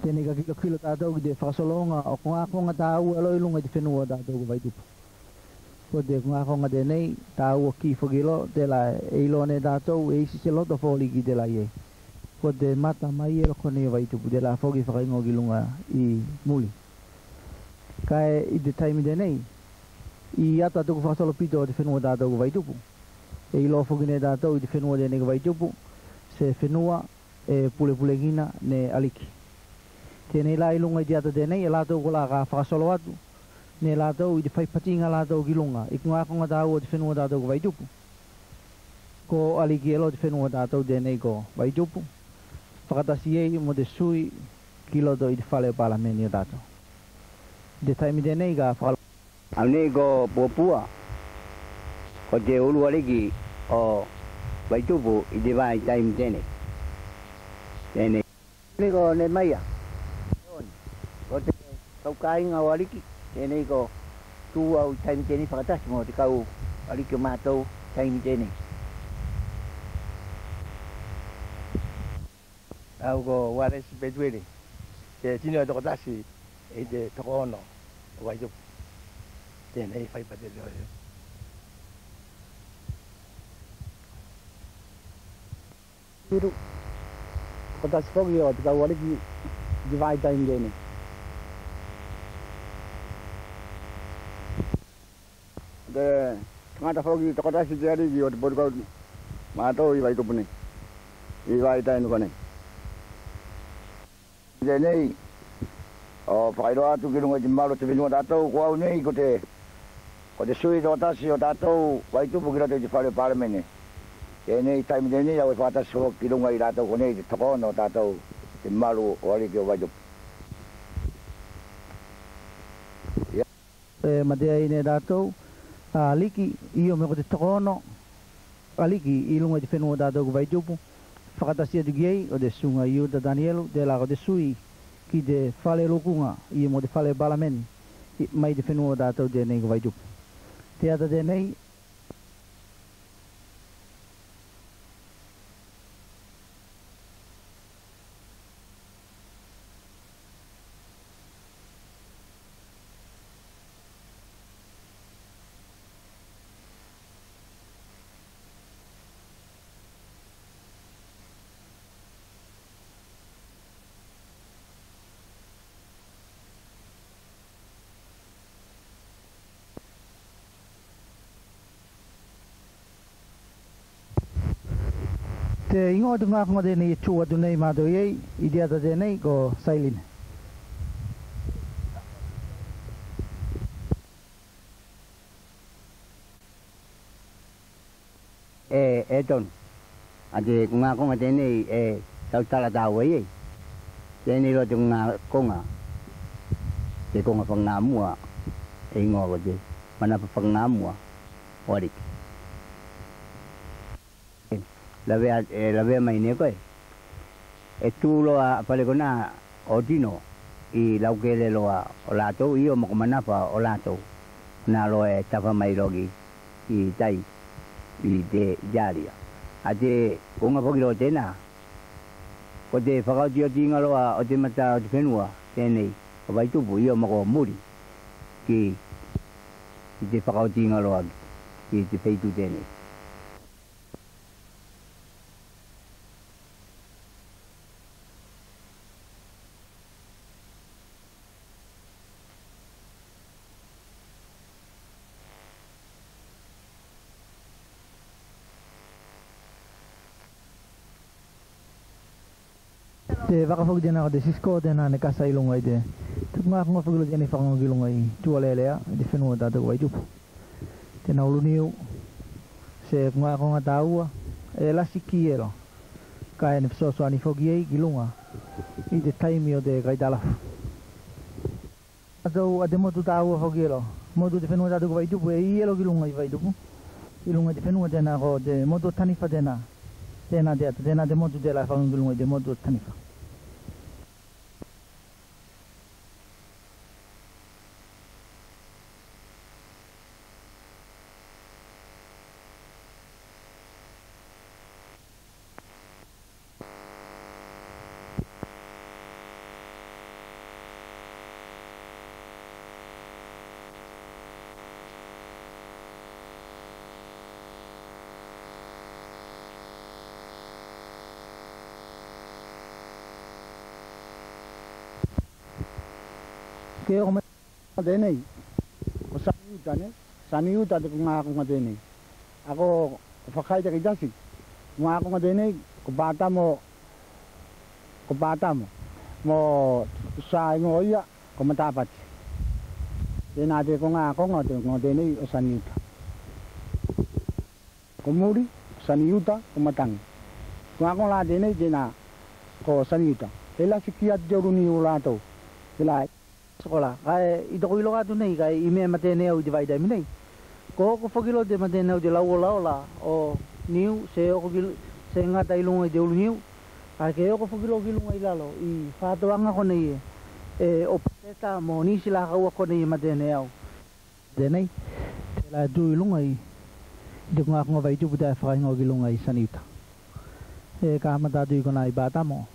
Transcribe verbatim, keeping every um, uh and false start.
Tenei ka kilokilo tatou ki te fakasologa o koga koga taua loa i luga i te fenua o tatou ko Vaitupu. Ko te koga koga tenei taua ki foki loa, tela e iloa ne tatou e isi se loto foliki tela i ei. Ko te mata mai e loa konei o Vaitupu, tela foki fakaigoa ki luga i muli. Kae i te taimi tenei, i ata tuku fakasolo pito o te fenua o tatou ko Vaitupu, e iloa foki ne tatou i te fenua tenei ko Vaitupu se fenua e pulepulegina ne Aliki. Tenei la i luga i te ata tenei, e latou kolā ka fakasolo atu ne latou i te faipatiga latou ki luga i koga koga taua o te fenua o tatou ko Vaitupu. Ko Aliki e loa te fenua o tatou tenei ko Vaitupu, fakatasi ei mo te sui ki loto i te fale o Palamene o tatou. I te taimi tenei ka fakalo Au nei ko Puapua, ko te ulu aliki o Vaitupu i te vaitaimi tenei. Tenei. Nei ko Nemaia. Ko te kaukaiga o aliki, tenei ko tu au i taimi tenei fakatasi mo te kau aliki o matou taimi tenei. Au ko Uaresi Petueli, te tino e tokotasi i te tokoono o Vaitupu. Tenei fai patele o eu. Iru. Tokotasi foki o te kau aliki i te vaitaimi tenei. Te tagata foki tokotasi te aliki o te potukau matou i Vaitupu nei i vaitaimi konei. Tenei o fakailoa atu ki luga i te malo o te fenua o tatou, ko au nei ko te, ko te sui tokotasi o tatou Vaitupu ki loto i te fale o Palamene. Tenei taimi tenei au e fakatasi foki ki luga i latou konei te tokoono o tatou te malo o aliki o Vaitupu. E matea ei ne tatou a aliki, io me ko te tokoono aliki i luga i te fenua o tatou ko Vaitupu. Fakatasi atu ki ei o te susuga Iuta Tanielu, tela ko te sui ki te fale lukuga io mo te fale palamene mai te fenua o tatou tenei ko Vaitupu. Te ata tenei. Te igoa o te koga koga tenei e tu atu nei matou i ei i te ata tenei ko Sailine. E, e tonu. A te koga koga tenei e tautala taua i ei. Tenei loa te koga koga, te koga fakagamua, e igoa ko te manafa fakagamua o Aliki. Lavea, e lavea mai ne koe. E tu loa a fale konā o tino i laukele loa o latou, io mo ko manafa o latou. Konā loa e tafa mai loa ki i tai i te, i te aria. A te koga foki loa tenā, ko te fakaotiotiga loa o te mata o te fenua tenei o Vaitupu, io mo ko muli ki, ki te fakaotiga loa ki te feitu tenei. Te vaka foki tenā ko te Cisco tenā ne kasa i luga i te, te koga koga foki loa tenei fakagogo ki luga i Tualelea i te fenua o tatou ko Vaitupu. Tenā ulu niu se koga koga taua e lasi ki ei loa, kae ne fesoasoani foki ei ki luga i te taimi o te kaitalafu. Tatou a te motu taua foki ei loa, motu o te fenua tatou ko Vaitupu, e i ei loa ki luga i Vaitupu, i luga i te fenua tenā ko te motu o Tanifa tenā. Tenā te ata, tenā te motu telā e fakagogo ki luga i te motu o Tanifa. Ke oko mai tenei ko Saniuta, ne? Saniuta te koga akoga tenei. A ko, ko fakaita ki tasi koga akoga tenei, ko Patamo, ko Patamo mo sa igoa ia ko Matapati. Tena te koga akoga, te koga tenei o Saniuta. Ko Muli, ko Saniuta, ko Matagi. Ko akoga la tenei tena ko Saniuta. E lasi ki atu te ulu niu o latou. Tela sikola. Kae i toku iloga atu nei, kae i mea e mate ne au i te vaitaimi nei, ko oko foki loa te mate ne au te lauolaola o niu, se oko ki, se gata i luga i te ulu niu, kae ke oko foki loa ki luga i lalo i fatoaga konei e, e o Pateta mo nisi la kaua konei e mate ne au. Tenei, tela e tu i luga i, i te koga akoga Vaitupu tela e fakaigoa ki luga i Saniuta. E kamata atu i kona i Patamo,